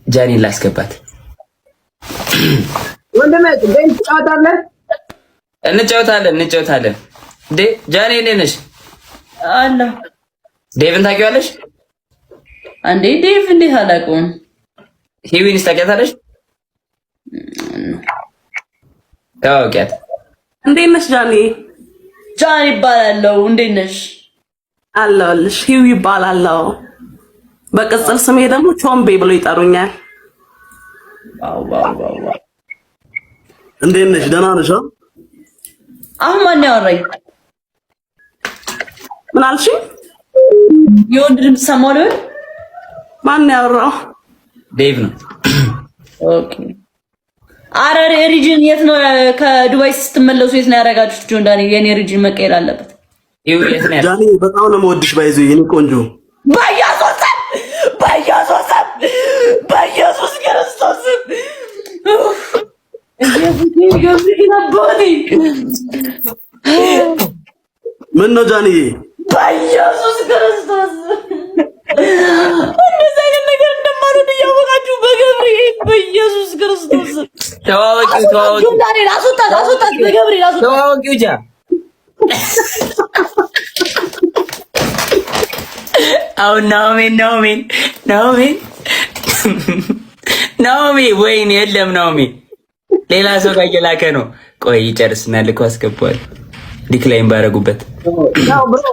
ጃኒን ላስገባት። ወንድሜ game ትጫወታለህ? እንጫወታለን እንጫወታለን። እንዴ ጃኒ እንዴት ነሽ? አለ። ዴቭን ታውቂዋለሽ? አንዴ ዴቭ እንዴት አላውቀውም። ሂዊንስ ታውቂያታለሽ? ታውቂያት። እንዴት ነሽ ጃኒ? ጃኒ ይባላለው። እንዴት ነሽ? አለሁልሽ። ሂዊ ይባላለው። በቅጽል ስሜ ደግሞ ቾምቤ ብሎ ይጠሩኛል። Wow wow wow wow። እንዴት ነሽ? ደህና ነሽ? አሁን ማን ያወራኝ? ምን አልሽኝ? የወንድ ድምፅ ሰማሁ ልበል? ማን ያወራው? ዴቭ ነው። Okay። አረ region የት ነው? ከዱባይ ስትመለሱ የት ነው ያደረጋችሁት? ጆን ዳኒ የኔ region መቀየር አለበት። ሂዊ የት ነው ያለው? ጃኒ በጣም ነው የምወድሽ። By the way የኔ ቆንጆ በኢየሱስ ስም፣ በኢየሱስ ስም፣ በኢየሱስ ክርስቶስ ስም፣ ኢየሱስ ገብርኤል አባቴ። ምን ነው ጃኒዬ? በኢየሱስ ክርስቶስ እንደዚህ አይነት ነገር እንደማልወድ እያወቃችሁ በገብርኤል በኢየሱስ ክርስቶስ። ተዋወቂው ተዋወቂው። ጆን ዳንኤል አስወጣት፣ አስወጣት፣ በገብርኤል አስወጣት። ተዋወቂው ጃ። አሁን ናኦሜን ናኦሜን ናኦሜን ናኦሚ፣ ወይኔ የለም ናኦሚ ሌላ ሰው ጋር እየላከ ነው። ቆይ ይጨርስና ልኮ አስገባዋል። Decline ባረጉበት። ያው bro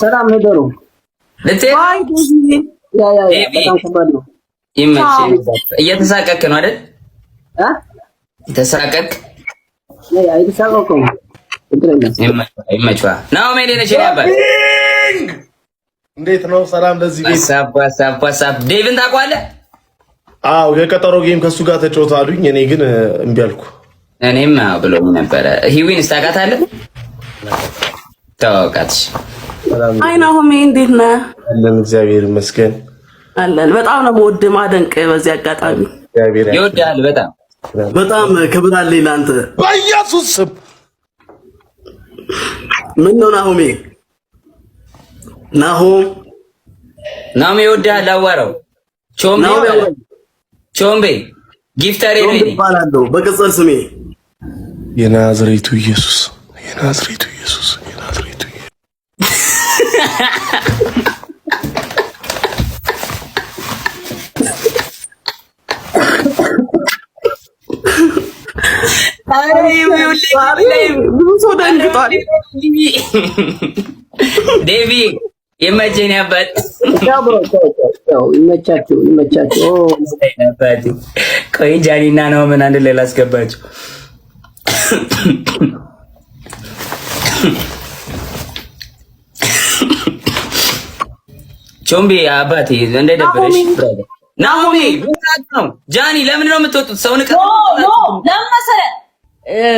ሰላም ነገሩ ልትሄድ Bye ዴዚ። Yeah yeah yeah፣ በጣም ከባድ ነው። ይመችህ። እየተሳቀክ ነው አይደል? አ ተሳቀክ። Yeah እየተሳቀቅኩ ነው። ችግር የለም። ይመችህ። ናኦሚ እንዴት ነሽ? የኔ አባት። እንዴት ነው? ሰላም ለዚህ ቤት። What's up, what's up, what's up። ዴቭን ታውቀዋለህ? አዎ የቀጠሮ game ከሱ ጋር ተጫወቱ አሉኝ። እኔ ግን እምቢ አልኩ። እኔም አዎ ብሎኝ ነበረ። ሂዊንስ ታውቃታለህ? ተዋወቃትሽ። አይ ናሆሜ እንዴት ነህ? አለን እግዚአብሔር ይመስገን። አለን። በጣም ነው የምወድህ ማደንቅ። በዚህ አጋጣሚ እግዚአብሔር ይወድሃል በጣም። በጣም ክብር አለኝ ለአንተ። በኢየሱስ ስም። ምን ነው ናሆሜ? ናሆም። ናኦሚ ይወድሃል። አዋራው ቾምቤ ናሆሜ። ይባላል። ቾምቤ gifter ኤ ነው። ቾምቤ የኔ እባላለሁ በቅጽል ስሜ። የናዝሬቱ ኢየሱስ፣ የናዝሬቱ ኢየሱስ፣ የናዝሬቱ ኢየሱስ። ብዙ ሰው ደንግጧል። ዴቪ ይመችህ የኔ አባት። ያው bro ቻው ቻው ቻው። ይመቻችሁ ይመቻችሁ። ኦ። አባቴ ቆይ ጃኒና ናኦምን አንድ ላይ ላስገባቸው። ቾምቤ አባቴ እንዳይደብርሽ። ናኦሚ ነው ጃኒ፣ ለምን ነው የምትወጡት? ሰው ንቀት። No, ለምን መሰለህ?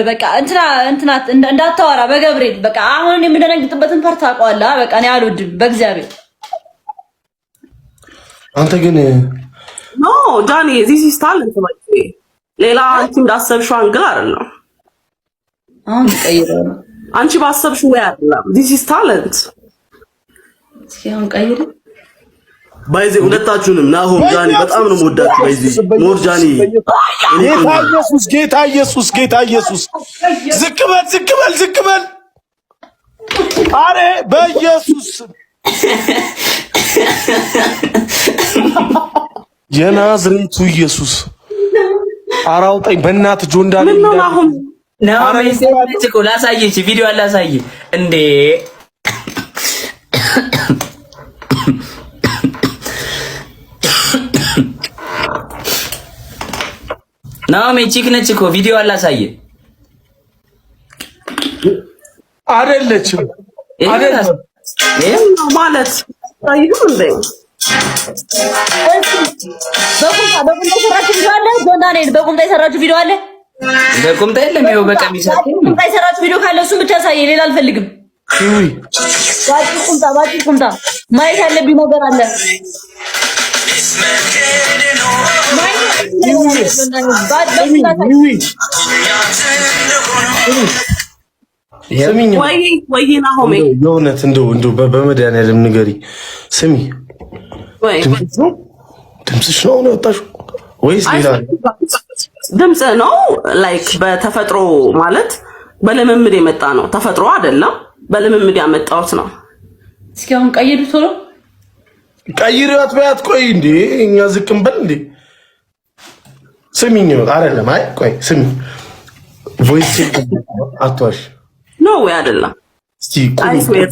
በቃ እንትና እንትና እንዳታወራ በገብርኤል። በቃ አሁን የምደነግጥበትን part ታውቀዋለህ። በቃ እኔ አልወድም በእግዚአብሔር። አንተ ግን No ጃኒ፣ this is talent። ሌላ አንቺ እንዳሰብሽው angle አይደለም። አሁን ቀይረው ነው። አንቺ ባሰብሽው ወይ አይደለም። This is talent። እስኪ አሁን ቀይረው። By the way ሁለታችሁንም ናሆም፣ ጃኒ በጣም ነው የምወዳችሁ። By the way more ጃኒ። ጌታ ኢየሱስ፣ ጌታ ኢየሱስ፣ ጌታ ኢየሱስ፣ ዝቅ በል፣ ዝቅ በል፣ ዝቅ በል። አሬ በኢየሱስ፣ የናዝሬቱ ኢየሱስ፣ ኧረ አውጣኝ በእናትህ ጆን ዳንኤል። ምን ነው ናሆም? ናኦሚ ሴት እኮ ላሳየች፣ ቪዲዮ አላሳይ እንዴ? ናኦሚ chick ነች እኮ፣ ቪዲዮ አላሳየ። አይደለችም። አይደለም። ማለት አይሁን እንዴ? በቁምጣ የሰራችሁ ቪዲዮ አለ? ጆን ዳንኤል በቁምጣ የሰራችሁ ቪዲዮ አለ? በቁምጣ የለም። ይኸው በቀሚስ። በቁምጣ የሰራችሁ ቪዲዮ ካለ እሱን ብቻ ሳይ፣ ሌላ አልፈልግም። ሂዊ። ባጭር ቁምጣ፣ ባጭር ቁምጣ ማየት ያለብኝ ነገር አለ። ማየት ያለብኝ ነገር አለ። በቁምጣ ሳይ። ሂዊ፣ ስሚኝ። ወይ ወይ ናሆሜ። የእውነት እንደው በመድኃኒዓለም ንገሪ። ስሚ። ወይ። ድምፅሽ ነው፣ ድምፅሽ ነው አሁን ያወጣሽው? ወይስ ሌላ? ድምፅ ነው። Like በተፈጥሮ ማለት በልምምድ የመጣ ነው። ተፈጥሮ አይደለም፣ በልምምድ ያመጣሁት ነው። እስኪ አሁን ቀይሩ ቶሎ። ቀይሪዋት በያት። ቆይ እንዴ፣ እኛ ዝቅ እንበል እንዴ? ስሚኝ፣ አይደለም፣ አይ ቆይ ስሚ፣ voice አትዋሽ። No way፣ አይደለም። እስቲ I swear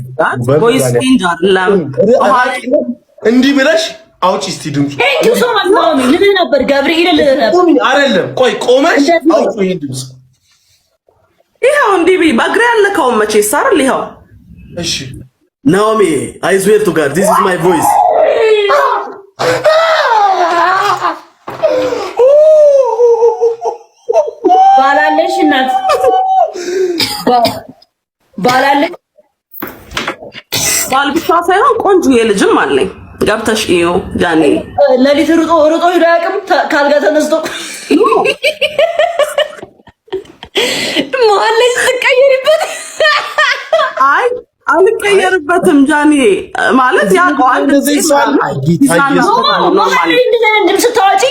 voice change አይደለም። እንዲህ ብለሽ አውጪ እስቲ ድምፁ። Thank you so much ናኦሚ። ልልህ ነበር፣ ገብርኤል ልልህ ነበር። ቁሚ፣ አይደለም፣ ቆይ ቆመሽ አውጪ ይሄን ድምፅ። ይኸው እንዲህ ብዬ በእግሬ ያለከውን መቼስ አይደል? ይኸው። እሺ። ናኦሚ፣ I swear to God, this is my voice. ባላለሽ እናት ባላለሽ። ባል ብቻ ሳይሆን ቆንጆ የልጅም አለኝ። ገብተሽ እዩ ጃኒ። ሌሊት ሩጦ ሩጦ ሄዶ አያውቅም። ካልጋ ተነስቶ መሀል ላይ ስትቀየሪበት። አይ፣ አልቀየርበትም ጃኒ፣ ማለት ያውቀዋል። እንደዚህ ይባል። አይ ጌታ ኢየሱስ። መሀል ላይ እንደዚህ አይነት ድምፅ ስታወጪ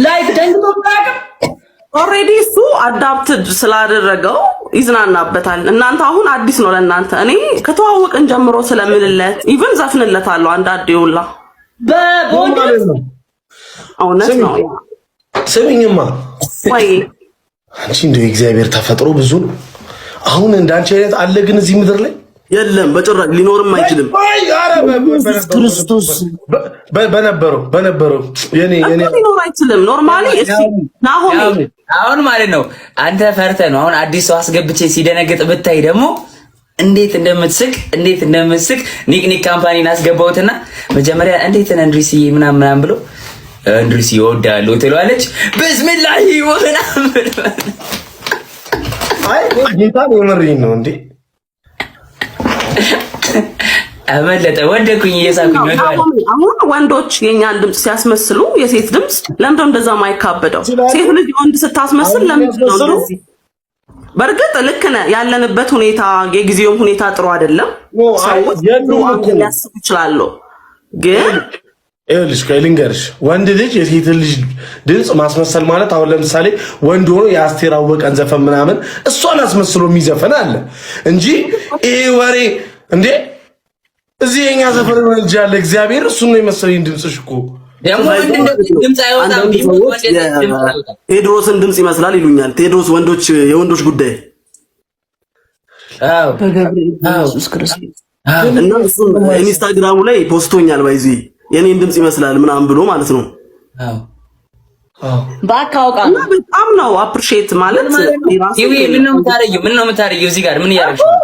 live ደንግጦ አያውቅም። Already እሱ adapted ስላደረገው ይዝናናበታል። እናንተ አሁን አዲስ ነው ለእናንተ። እኔ ከተዋወቅን ጀምሮ ስለምልለት even ዘፍንለታለሁ አንዳንዴ ሁላ። በወንድ ማለት ነው። እውነት ነው። ስሚኝማ። ወይ። አንቺ እንደው የእግዚአብሔር ተፈጥሮ ብዙ ነው። አሁን እንዳንቺ አይነት አለ ግን እዚህ ምድር ላይ? የለም፣ በጭራሽ ሊኖርም አይችልም። አይ ኧረ ክርስቶስ። በነበረው በነበረው የኔ እኮ ሊኖር አይችልም። Normally እሺ ናሆሜ። አሁን ማለት ነው አንተ ፈርተህ ነው። አሁን አዲስ ሰው አስገብቼ ሲደነግጥ ብታይ ደግሞ እንዴት እንደምትስቅ፣ እንዴት እንደምትስቅ። ኒክ ኒክ company ን አስገባሁትና መጀመሪያ እንዴት ነህ እንድሪስዬ ምናምን ምናምን ብሎ እንድሪስዬ እወድሃለሁ ትለዋለች። ብስሚላሂ ምናምን ብሎ አይ ጌታ የምሬን ነው እንዴ። አመለጠ። ወደኩኝ እየሳኩኝ ወደዋለሁ። ናሆሜ፣ አሁን ወንዶች የእኛን ድምፅ ሲያስመስሉ የሴት ድምፅ ለምንድነው እንደዛ ማይካበደው? ሴት ልጅ ወንድ ስታስመስል ለምንድን ነው እንደዚህ? በእርግጥ ልክ ነህ። ያለንበት ሁኔታ የጊዜውም ሁኔታ ጥሩ አይደለም። No፣ አይ፣ ሰዎች የሉም እኮ። ሊያስቡ ይችላሉ። ግን ይኸውልሽ ቆይ ልንገርሽ፣ ወንድ ልጅ የሴት ልጅ ድምፅ ማስመሰል ማለት አሁን ለምሳሌ ወንድ ሆኖ የአስቴር አወቀን ዘፈን ምናምን እሷን አስመስሎ የሚዘፈን አለ እንጂ ይሄ ወሬ እንዴ፣ እዚህ የኛ ዘፈን ነው ልጅ ያለ እግዚአብሔር እሱን ነው የመሰለኝ ድምፅሽ እኮ። ደግሞ ወንድ እንደዚህ ድምፅ አይወጣም። አንዳንድ ሰዎች ወንድ ድምፅ አይወጣም። ቴድሮስን ድምፅ ይመስላል ይሉኛል። ቴድሮስ ወንዶች የወንዶች ጉዳይ። አዎ። በገብርኤል ኢየሱስ ክርስቶስ። እና እሱም ኢንስታግራሙ ላይ ፖስቶኛል፣ by the way የኔን ድምፅ ይመስላል ምናምን ብሎ ማለት ነው። አዎ። በአካውቃ እና በጣም ነው appreciate ማለት የራሱ ይሄ ምን ነው የምታረጊው? ምን ነው የምታረጊው? እዚህ ጋር ምን እያደረግሽ ነው?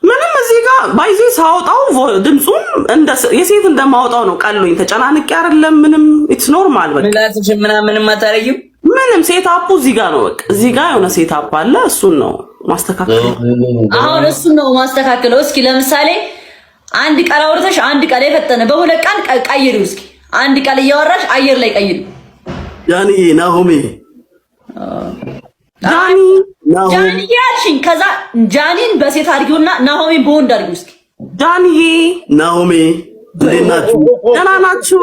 ምንም፣ እዚህ ጋር by the way ሳወጣው ድምፁን እንደ የሴት እንደማወጣው ነው። ቀሎኝ ተጨናንቄ አይደለም ምንም፣ it's normal በቃ። ምላስሽ ምናምን የማታረጊው? ምንም፣ setup ኡ እዚህ ጋር ነው። በቃ እዚህ ጋር የሆነ setup አለ። እሱን ነው ማስተካከል። አሁን እሱን ነው ማስተካከለው። እስኪ ለምሳሌ አንድ ቃል አውርተሽ አንድ ቃል የፈጠነ በሁለት ቃል ቀይሪው። እስኪ አንድ ቃል እያወራሽ አየር ላይ ቀይሪው። ጃኒ፣ ናሆሜ። ጃኒ። ናሆም። ጃኒ ያልሽኝ፣ ከዛ ጃኒን በሴት አድርጊውና ናሆሜን በወንድ አድርጊው እስኪ። ጃኒዬ። ናሆሜ፣ እንዴት ናችሁ? ደህና ናችሁ?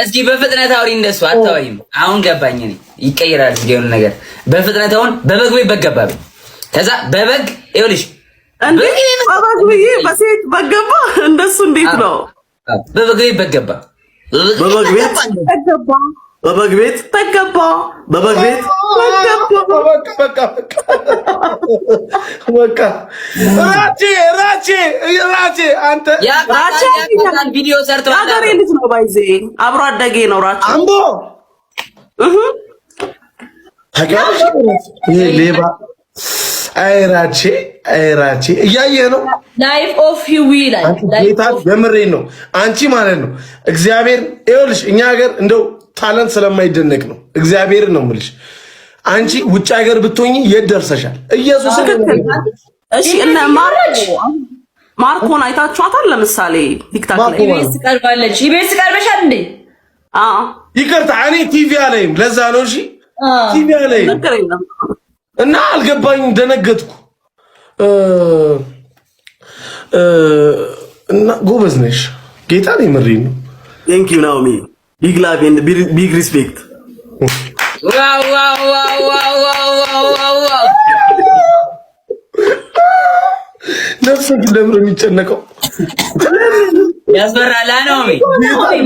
እስኪ በፍጥነት አውሪ። እንደሱ አታወሪም። አሁን ገባኝ እኔ፣ ይቀየራል። እስኪ የሆነ ነገር በፍጥነት አሁን በበግ ወይ በግ ገባ በይ። ከዛ በበግ ይኸውልሽ። እንዴ፣ በበግ ብዬ በሴት በገባ እንደሱ እንዴት ነው? በበግ ቤት በግ ገባ። በበግ ቤት። በገባ። በበግ ቤት። በገባ። በበግ ቤት። በገባ። በቃ በቃ በቃ በቃ፣ ራቼ ራቼ ራቼ አንተ። ራቼ። ያቃታል። ቪዲዮ ሰርተዋል። የሀገሬ ልጅ ነው፣ by the way አብሮ አደጌ ነው ራቼ። አምቦ። እህ። ታውቂዋለሽ? ይሄ ሌባ፣ አይ ራቼ፣ አይ ራቼ፣ እያየህ ነው። Life of ሂዊ ይላል። አንቺ ጌታ የምሬን ነው። አንቺ ማለት ነው እግዚአብሔር ይኸውልሽ፣ እኛ ሀገር እንደው talent ስለማይደነቅ ነው። እግዚአብሔር ነው የምልሽ። አንቺ ውጭ ሀገር ብትሆኚ የት ደርሰሻል? ኢየሱስ። ትክክል። እሺ እነ ማርኮ ማርኮን አይታችኋታል? ለምሳሌ ቲክታክ ላይ። ማርኮ። ኢቤስ ቀርባለች። ኢቤስ ቀርበሻል እንዴ? አዎ። ይቅርታ፣ እኔ ቲቪ አላይም። ለዛ ነው። እሺ፣ ቲቪ አላይም። ችግር የለም። እና አልገባኝም፣ ደነገጥኩ። እና ጎበዝ ነሽ፣ ጌታ ነው የምሬን ነው። Thank you ናኦሚ፣ big love and big respect. Wow, wow, wow, wow, wow, wow, wow, wow. ነፍሰ ለምን ነው የሚጨነቀው? ያስፈራል ነው።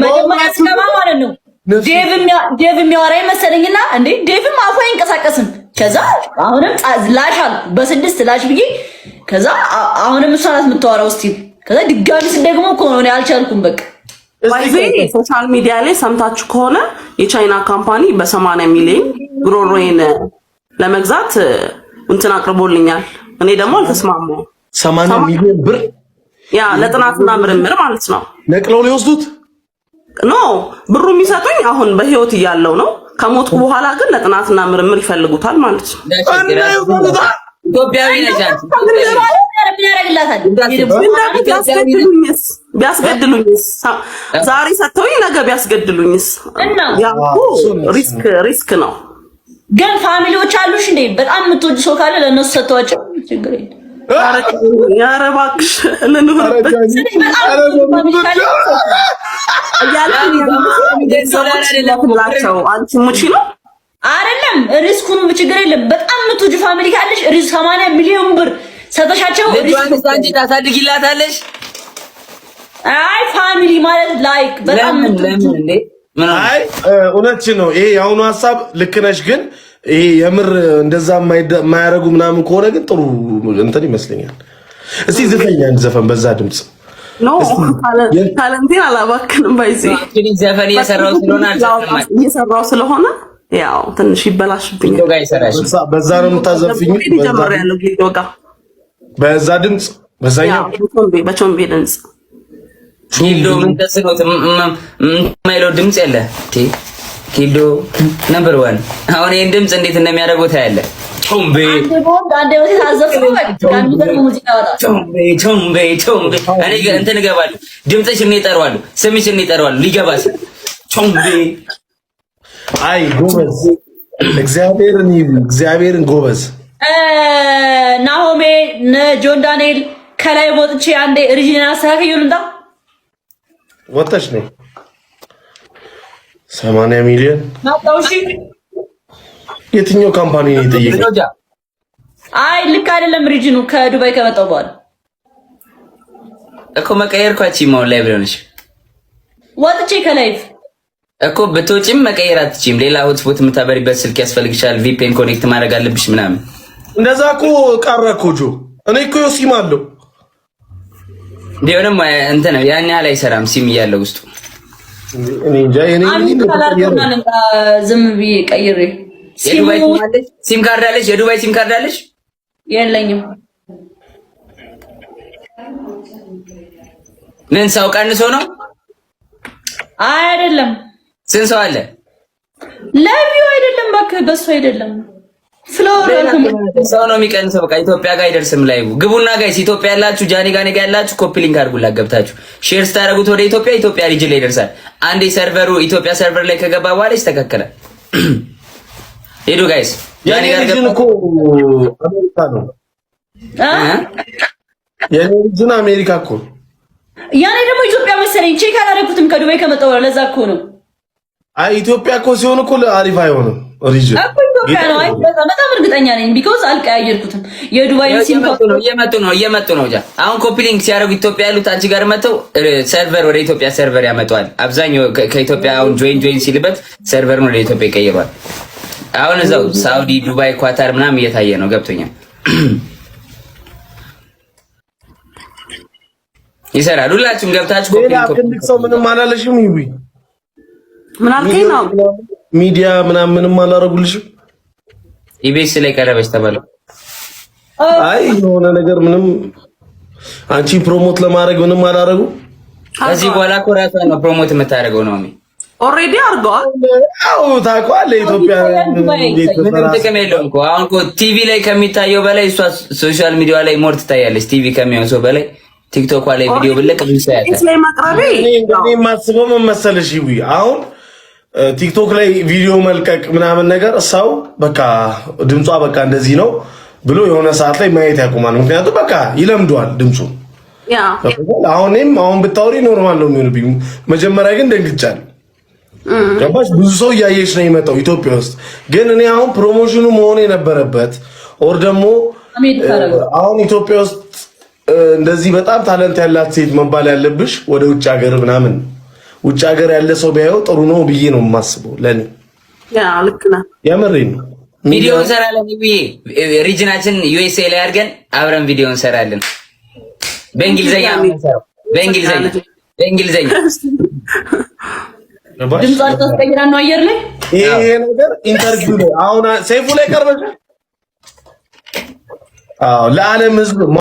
መጀመሪያ ስገባ ማለት ነው ዴቭ የሚያወራ መሰለኝና እንዴ ዴቭም አፉ አይንቀሳቀስም። ከዛ አሁንም ላሽ አልኩ በስድስት ላሽ ብዬ፣ ከዛ አሁንም እሷ ናት የምታወራው still። ከዛ ድጋሚ ስደግሞ እኮ ነው እኔ አልቻልኩም። በቃ Social media ላይ ሰምታችሁ ከሆነ የቻይና company በ80 ሚሊዮን ጉሮሮዬን ለመግዛት እንትን አቅርቦልኛል። እኔ ደግሞ አልተስማማሁም። 80 ሚሊዮን ብር? Yeah፣ ለጥናትና ምርምር ማለት ነው። ነቅለው ሊወስዱት? No፣ ብሩ የሚሰጡኝ አሁን በህይወት እያለው ነው። ከሞትኩ በኋላ ግን ለጥናትና ምርምር ይፈልጉታል ማለት ነው። ኢትዮጵያዊ ነች አንቺ። ምን ያደርግላታል? ቢያስገድሉኝስ? ቢያስገድሉኝስ? ዛሬ ሰጥተውኝ ነገ ቢያስገድሉኝስ? እና ያ risk risk ነው። ግን family ዎች አሉሽ እንዴ? በጣም የምትወጂ ሰው ካለ ለእነሱ ሰጥተዋቸው ችግር የለም። ኧረ እባክሽ እንኑርበት እያልኩኝ ቤተሰቦች ለፍላቸው አንቺ ሙቺ ነው። አይደለም፣ risk ኡን ችግር የለም። በጣም የምትወጂ family ካለሽ risk 80 ሚሊዮን ብር ሰተሻቸው ልጇን አንቺ ታሳድጊላታለሽ? አይ፣ family ማለት like በጣም ለምን እንዴ? አይ፣ እውነትሽን ነው። ይሄ የአሁኑ ሀሳብ ልክ ነሽ፣ ግን ይሄ የምር እንደዛ የማያደርጉ ምናምን ከሆነ ግን ጥሩ እንትን ይመስለኛል። እስቲ ዝፈኝ አንድ ዘፈን በዛ ድምፅ። No፣ talent ኤን አላባክንም። ባይዚ ዘፈን እየሰራው ስለሆነ አልዘፈንም። እየሰራው ስለሆነ ያው ትንሽ ይበላሽብኛል። በዛ ነው የምታዘፍኝ? ጀምሬያለሁ ጌዶ ጋር። በዛ ድምፅ፣ በዛኛው? በቾምቤ ድምፅ። ኪልዶ ምን ተስኖት የማይለው ድምፅ የለ። ኪልዶ number one። አሁን ይህን ድምፅ እንዴት እንደሚያደርገው ታያለህ። ቾምቤ። አንድ በሴት አዘፍኖ በቃ የሚገርም ሙዚቃ ያወጣል። ቾምቤ፣ ቾምቤ፣ ቾምቤ። እኔ እንትን እገባለሁ፣ ድምፅሽ እኔ እጠራዋለሁ፣ ስምሽ እኔ እጠራዋለሁ። ሊገባ ሲል ቾምቤ። አይ ጎበዝ፣ እግዚአብሔርን እግዚአብሔርን ጎበዝ። ናሆሜ፣ ጆን ዳንኤል፣ ከላይ ወጥቼ አንዴ region አስተካክዬ ልምጣ። ወጥተሽ ነው 80 ሚሊዮን። መጣሁ። እሺ። የትኛው company ነው የጠየቀው? አይ፣ ልክ አይደለም ሪጅኑ ከዱባይ ከመጣሁ በኋላ። እኮ መቀየር እኮ አትችይም። አሁን ላይ ብለንሽ ወጥቼ ከ live። እኮ ብትወጪም መቀየር አትችይም። ሌላ hotspot የምታበሪበት ስልክ ያስፈልግሻል። VPN connect ማድረግ አለብሽ ምናምን። እንደዛ እኮ ቀረ እኮ ጆ። እኔ እኮ ሲም አለው። ቢሆንም እንትን ያን ያህል አይሰራም ሲም እያለ ውስጡ። እኔ እንጃ፣ እኔ ዝም ብዬ ቀይሬ። የዱባይ ሲም ካርድ አለሽ? የዱባይ ሲም ካርድ አለሽ? የለኝም። ምን ሰው ቀንሶ ነው? አይ፣ አይደለም። ስንት ሰው አለ? ለ view አይደለም፣ እባክህ በሱ አይደለም። Follower ሰው ነው የሚቀንሰው። በቃ ኢትዮጵያ ጋር አይደርስም live። ግቡና guys፣ ኢትዮጵያ ያላችሁ፣ ጃኒ ጋር ኔጋ ያላችሁ copy link አድርጉላት ገብታችሁ share ስታደርጉት ወደ ኢትዮጵያ ኢትዮጵያ region ላይ ይደርሳል። አንዴ server ኡ ኢትዮጵያ server ላይ ከገባ በኋላ ይስተካከላል። ሄዱ guys፣ ጃኒ የኔ ጋር region እኮ አሜሪካ ነው። የኔ region አሜሪካ እኮ። ያኔ ደግሞ ኢትዮጵያ መሰለኝ፣ check አላደረኩትም ከዱባይ ከመጣሁ በኋላ። ለዛ እኮ ነው። አይ፣ ኢትዮጵያ እኮ ሲሆን እኮ አሪፍ አይሆንም region። እኮ ኢትዮጵያ ነው። አይ፣ በጣም በጣም እርግጠኛ ነኝ because አልቀያየርኩትም። የዱባይ ሲም እየመጡ ነው፣ እየመጡ ነው፣ እየመጡ ነው። ጃ፣ አሁን copy link ሲያደርጉ ኢትዮጵያ ያሉት አንቺ ጋር መጥተው server ወደ ኢትዮጵያ server ያመጣዋል። አብዛኛው ከኢትዮጵያ አሁን join join ሲልበት server ኡን ወደ ኢትዮጵያ ይቀይሯል። አሁን እዛው ሳውዲ፣ ዱባይ፣ ኳታር ምናምን እየታየ ነው። ገብቶኛል። ይሰራል። ሁላችሁም ገብታችሁ ኮፒ ሌላ link ትልቅ ሰው ምንም አላለሽም? ይዊ ምን አልከኝ ነው? ሚዲያ ምናምን ምንም አላረጉልሽም? ኢቢኤስ ላይ ቀረበች ተባለ። አይ፣ የሆነ ነገር ምንም አንቺ promote ለማድረግ ምንም አላረጉ? ከዚህ በኋላ እኮ ራሷ ነው promote የምታደርገው ነው። Already አድርገዋል። አዎ፣ ታውቀዋለህ። ኢትዮጵያ ምንም ጥቅም የለውም እኮ። አሁን እኮ ቲቪ ላይ ከሚታየው በላይ እሷ social media ላይ more ትታያለች። ቲቪ ከሚሆን ሰው በላይ ቲክቶክ ላይ ቪዲዮ ብለቅ ብዙ ሰው ያያታል። ላይ ማቅረቤ እኔ የማስበው ምን መሰለሽ፣ ይዊ፣ አሁን ቲክቶክ ላይ ቪዲዮ መልቀቅ ምናምን ነገር ሰው በቃ ድምጿ በቃ እንደዚህ ነው ብሎ የሆነ ሰዓት ላይ ማየት ያቆማል። ምክንያቱም በቃ ይለምደዋል ድምፁ። አሁን እኔም አሁን ብታወሪ normal ነው የሚሆንብኝ። መጀመሪያ ግን ደንግጫለሁ። ገባሽ? ብዙ ሰው እያየሽ ነው የመጣው ኢትዮጵያ ውስጥ። ግን እኔ አሁን promotion ኑ መሆን የነበረበት or ደግሞ አሁን ኢትዮጵያ ውስጥ እንደዚህ በጣም talent ያላት ሴት መባል ያለብሽ ወደ ውጭ ሀገር ምናምን፣ ውጭ ሀገር ያለ ሰው ቢያየው ጥሩ ነው ብዬ ነው የማስበው። ለኔ Yeah፣ ልክ ነህ። የምሬን ነው። ቪዲዮ እንሰራለን ብዬ region ኣችን USA ላይ አድርገን አብረን ቪዲዮ እንሰራለን። በእንግሊዘኛ፣ በእንግሊዘኛ፣ በእንግሊዘኛ። ድምጿን ታስቀይራ ነው አየር ላይ። ይሄ ነገር interview ላይ አሁን ሰይፉ ላይ ቀርበሽ፣ አዎ፣ ለዓለም ሕዝብ